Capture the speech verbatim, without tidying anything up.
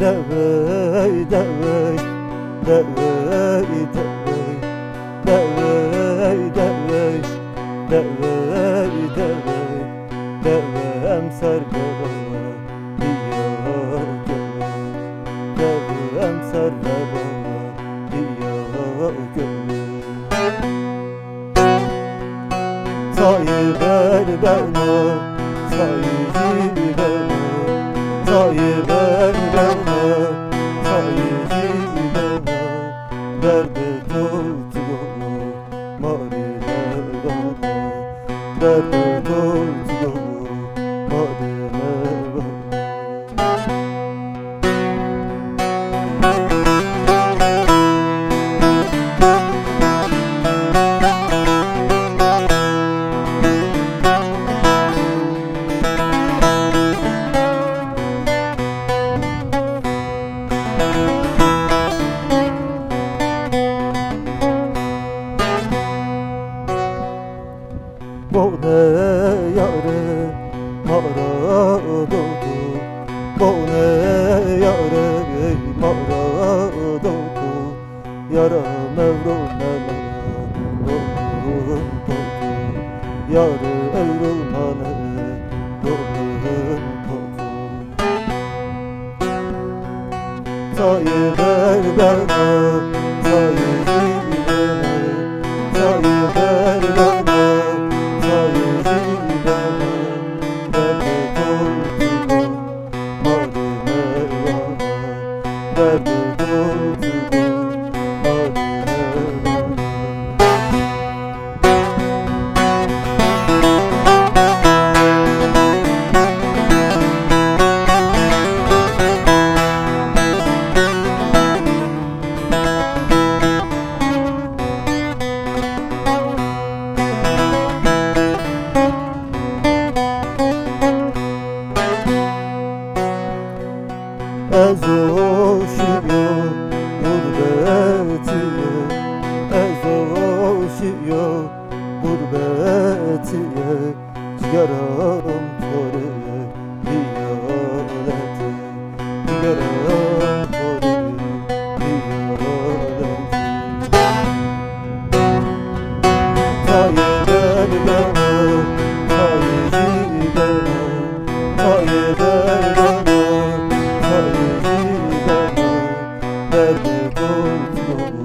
Dewey, dewey, dewey, dewey, dewey, dewey, dewey, dewey, dewem ser baba, diya dewey, dewem ser baba, diya dewey. Sayı ver bana, sayıcı bana, sayı ver bana, sayıcı bana. Derdê to çi bo, ma rê nêvana. Derdê to çi bo, ma rê nêvana. Bone yare ma ra dotu, bone yare ma ra dotu, yara mevro mele dotu, yare evro mele dotu. Sayı ver bana, sayıcı bana, sayı ver bana, sayıcı bana. Derdê to çi bo, ma rê nêvana. Derdê to çi bo, ma rê nêvana. Ez o şiyo gurbetîye, ez o şiyo gurbetîye, cîgeram to rê bî yalete, cîgeram to rê bî yalete. Tayê ver beno, tayê jî beno, tayê ver beno, tayê jî beno, derdê to çi bo,